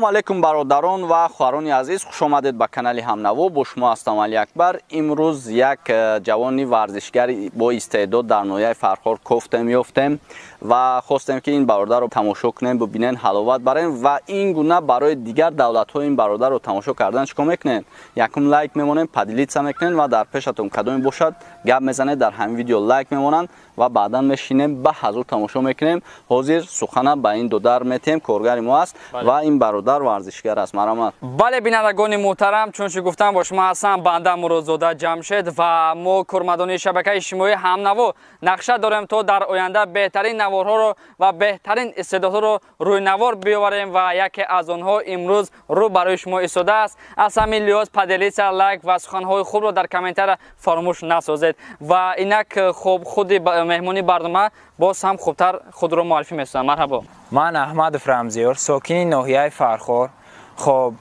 Ассалому алайкум бародарон ва хоҳарони азиз, хуш омадед ба канали Ҳамнаво. Бо шумо ҳастам Али Акбар. Имрӯз як ҷавони варзишгари бо истеъдод дар ноҳияи Фархор кофтем, ёфтем ва хостем ки ин бародарро тамошо кунем, бибинен, ҳаловат барем ва ин гуна барои дигар давлатҳо ин бародарро тамошо кардан чӣ кор мекунем? Якум лайк мемонем, поделиться мекунем ва дар пешатон кадоме бошад гап мезанед, дар ҳамин видео лайк мемонанд ва баъдан мешинем ба ҳазур тамошо мекунем. Ҳозир сухана ба ин додар метем, коргари мо аст ва ин бародар варзишгар аст. Марҳамат. Бале, бинандагони муҳтарам, чун чӣ гуфтам, бо шумо ҳастам банда Муродзода Ҷамшед ва мо кормандони шабакаи иҷтимоии Ҳамнаво нақша дорем то дар оянда беҳтарин наворҳоро ва беҳтарин истеъдодҳоро рӯи навор биёварем ва яке аз онҳо имрӯз рӯ барои шумо истодааст. Аз ҳамин лиҳоз поделиться, лайк ва суханҳои хубро дар комментария фаромӯш насозед ва инак хуб худи меҳмони барнома боз ҳам хубтар худро муаррифӣ месозад. Марҳабо. Ман Аҳмадов Рамзиёр, сокини ноҳияи Фархор. Хоб,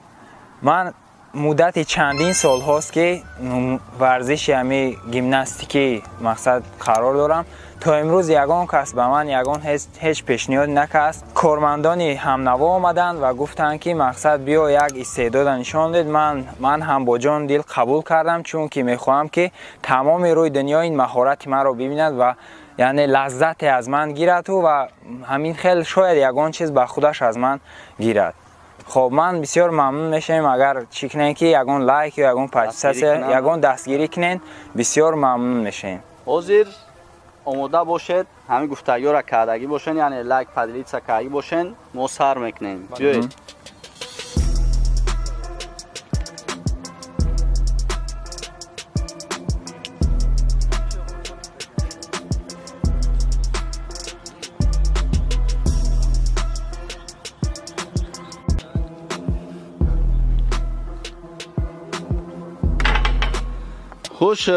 ман муддати чандин солҳост ки варзиши ҳами гимнастикӣ мақсад қарор дорам. То имрӯз ягон кас ба ман ягон ҳеҷ пешниҳод накард. Кормандони Ҳамнаво омаданд ва гуфтанд ки мақсад биё як истеъдода нишон дед. Ман ҳам бо ҷон дил қабул кардам, чунки мехоҳам ки тамоми рӯи дунё ин маҳорати маро бибинад ва яъне лаззате аз ман гираду ва ҳамин хел шояд ягон чиз ба худаш аз ман гирад. Хоб, ман бисёр мамнун мешавем агар чӣ кунем ки ягон лайк ё ягон подписация, ягон дастгирӣ кунен, бисёр мамнун мешавем. Ҳозир омода бошед, ҳамин гуфтагиҳоро кардагӣ бошен, яъне лайк, поделиться кардагӣ бошен, мо сар мекунем. Биёед. Хуш,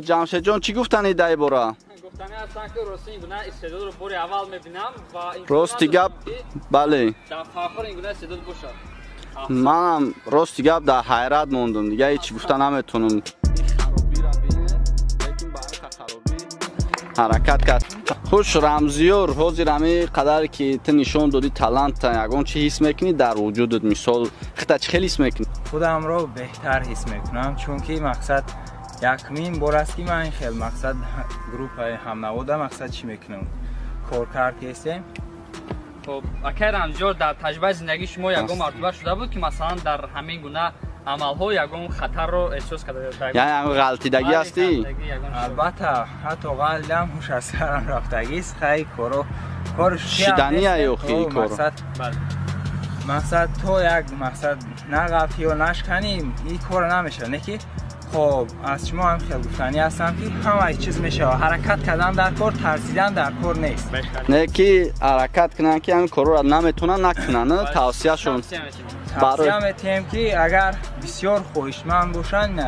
Ҷамшедҷон, чӣ гуфтанӣ дар ин бора? Гуфтанӣ ҳастам ки рости ин гуна истеъдодро бори аввал мебинам ва рости гап, бале, дар Фархор ин гуна истеъдод бошад. Манам рости гап дар ҳайрат мондум, дига ҳеҷ гуфта наметонам. Ҳаракат кард. Хуш, Рамзиёр, ҳозир ҳамин қадаре ки ту нишон додӣ таланта, ягон чӣ ҳис мекунӣ дар вуҷудат? Мисол, хита чӣ хел ҳис мекунӣ? Худамро беҳтар ҳис мекунам, чунки мақсад якумин бор аст ки ман ин хел мақсад группаи Ҳамнавода мақсад чӣ мекунам, кор кард ҳестем. Хоб, акай Рамзиёр, дар таҷрибаи зиндагии шумо ягон мартаба шуда буд ки масалан дар ҳамин гуна амалҳо ягон хатарро эҳсос карда? Яъне ҳамин ғалтидагӣ ҳастӣ? Албатта, ҳатто ғалтидам, ҳуш аз сарам рафтагист. Хай, коро кор шидания ё хи кор мақсад то як мақсад нағалти ё нашканӣ ин кора намешавад. Не ки хоб, аз шумо ҳам хел гуфтанӣ ҳастам ки ҳамаи чиз мешавад. Ҳаракат кардан дар кор, тарсидан дар кор нест. Не ки ҳаракат кунанд ки ҳамин корро наметавонанд накунанд, тавсияшон тавсия метиҳем ки агар бисёр хоҳишманд бошанд,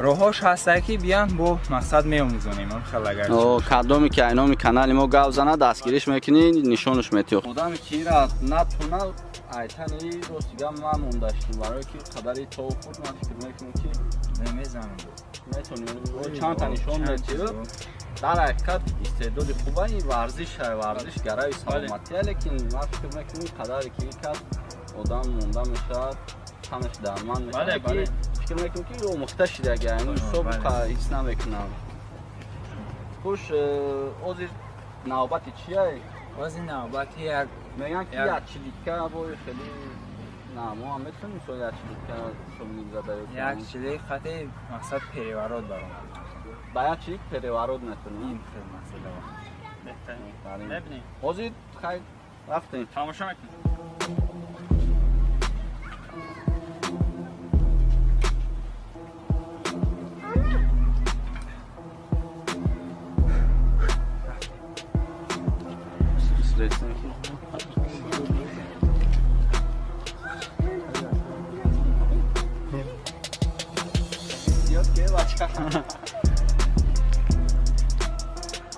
роҳҳош ҳаста ки биён бо мақсад меомӯзонем. Хел агар кадоме ки айноми канали мо гап занад, дастгириш мекунӣ, нишонаш метиҳ. Одаме ки ира натонад, айтани рости гап ман мондаштум, барое ки қадари то худ ман фикр мекунам ки намезанам. Метонӣ чанд та нишон метиҳ. Дар ҳақиқат истеъдоди хуба ин варзиш, варзиш гарави саломатия, лекин ман фикр мекунам қадаре ки кард одам монда мешавад, танаш дарманд мешавад. Фикр мекунам ки омӯхта шидаги, ин ҳисоб ҳис намекунам. Хуш, ҳозир навбати чия? Ҳозир навбати як мегӯянд ки як чилика бо хеле на, мо ҳам метавонем мисол як чилика шомил зада ё як чилик хати мақсад переворот баромад. Ба як чилик переворот метавонем. Ин хел масъала. Беҳтарин. Мебинем. Ҳозир хай рафтем. Тамошо мекунем.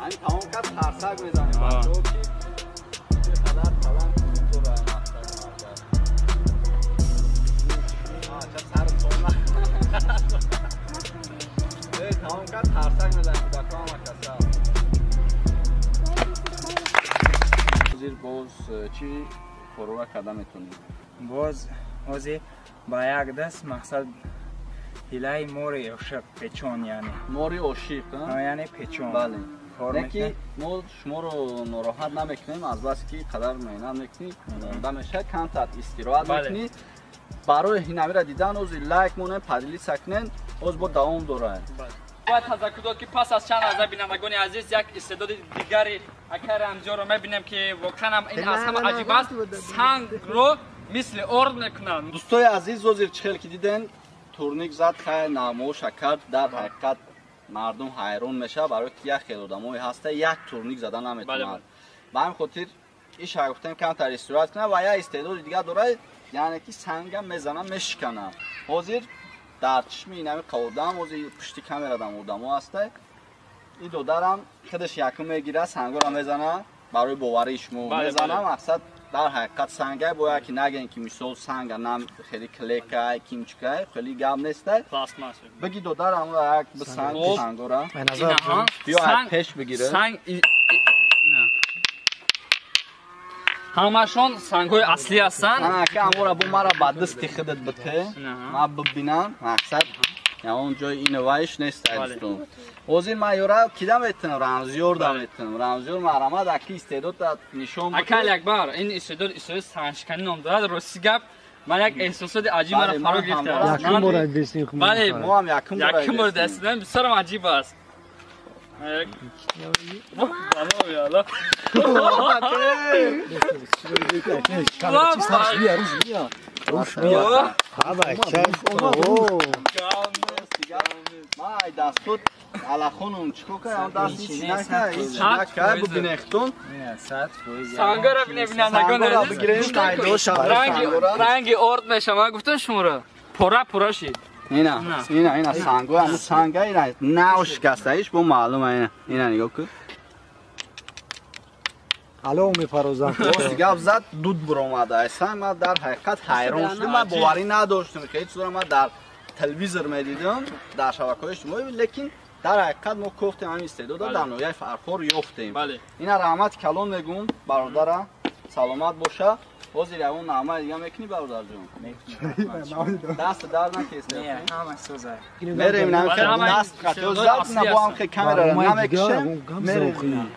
Ҳамин тамом кард, тарсак мезанем бачаҳо ки чӣ қадар талант дорад мақсади марказ. Ча сар тона. Тамом кард, тарсак мезанем кӯдакҳо ҳама каса. Ҳозир боз чӣ корора карда метавонем? Боз ҳозир ба як даст мақсад ҳилаи мори ошиқ печон, яъне мори ошиқ, яъне печон. Бале, леки мо шуморо нороҳат намекунем, аз бас ки қадар меҳнат мекунӣ, монда мешавад, камтар истироҳат мекунӣ. Барои ҳинамира дидан ози лайк монем, поделиться кунем, оз бо давом дорад. Бояд тазаккур дод, ки пас аз чанд лаҳза, бинандагони азиз, як истеъдоди дигари акай Рамзиёрро мебинем, ки воқеан ҳам ин аз ҳама аҷиб аст. Сангро мисли орд мекунанд. Дӯстои азиз, ҳозир чӣ хел ки диден, турник зад, хай намоша кард. Дар ҳақиқат мардум ҳайрон мешавад, барои ки як хел одамое ҳаста, як турник зада наметавонад. Ба ҳамин хотир иша гуфтем камтар истироҳат кунад ва як истеъдоди дигар дорад, яъне ки санга мезанам, мешиканам. Ҳозир дар чишми инами қаводам, ҳозир пушти камерадам одамо ҳаста. Ин додарам худаш якум мегирад, сангора мезана, барои боварии шумо мезана. Мақсад дар ҳақиқат сангай, бояд ки нагӯем ки мисол санга нам хеле клекай, кимчикай, хеле гап нестай. Биги додарам як бисанг сангора. Биё пеш бигира. Санг ҳамашон сангҳои аслӣ ҳастанд. Ки амора бо мара ба дасти худат бите, ман бибинам, мақсад ягон ҷои иновайш нест, дӯстон. Ҳозир ман ёра кида метавонам, Рамзиёр да метавонам. Рамзиёр марамад аки истеъдод нишон. Акай Алиакбар, ин истеъдод истеъдоди сангшиканӣ ном дорад. Рости гап, ман як эҳсосоти аҷиб маро фаро гирифтааст. Якум бора дестин. Бале, мо ҳам якум бора дастидем, бисёрам аҷиб аст. Май дастот алахонум чико кардам, даст ҳеч накард, ҳеч накард, бубинехтон. Сангора бинандагон ранги орд мешавад. Ман гуфтам шуморо пора пора шид. Ина, ина, ина санго, ҳамун санга, ина нав шикастаиш бо маълума, ина, ина нигоҳ кун. Алов мепарозад. Рости гап зад, дуд буромада. Айсан ман дар ҳақиқат ҳайрон шудам, ман боварӣ надоштам, ки ҳеҷ чизро ман дар телевизор медидам, дар шабакаҳои иҷтимоӣ, лекин дар ҳақиқат мо кофтем ҳамин истеъдодро дар ноҳияи Фархор ёфтем. Ина раҳмати калон мегӯм бародара, саломат боша. Ҳозир ягон нағмаи дига мекунӣ, бародарҷон? Даст дард накеста? Мерем, даст зад, на бо ҳам камераро намекушем, мерем.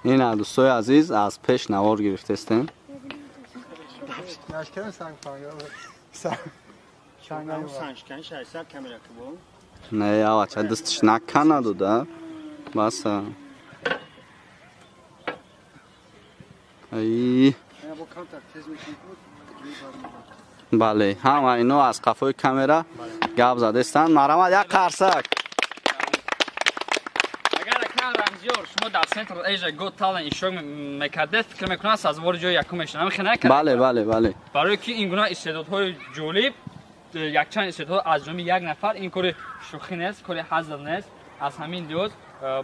Ина дӯстои азиз, аз пеш навор гирифтестем. Не, авача дастиш наканаду да. Баса. Ай. Бале, ҳама ино аз қафои камера гап задестанд. Марамад як қарсак. Шумо дар Центр Asia Got Talent иштирок мекардед, фикр мекунам сазовори ҷои якум мешавед. Ҳамин хел накардед? Бале, бале, бале. Барои ки ин гуна истеъдодҳои ҷолиб, якчанд истеъдодҳо аз ҷониби як нафар, ин кори шӯхӣ нест, кори ҳазл нест. Аз ҳамин лиҳоз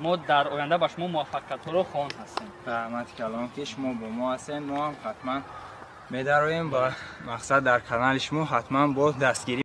мо дар оянда ба шумо муваффақиятҳоро хоҳон ҳастем. Раҳмати калон, ки шумо бо мо ҳастед. Мо ҳам ҳатман медароем ба мақсад дар канали шумо, ҳатман бо дастгирӣ.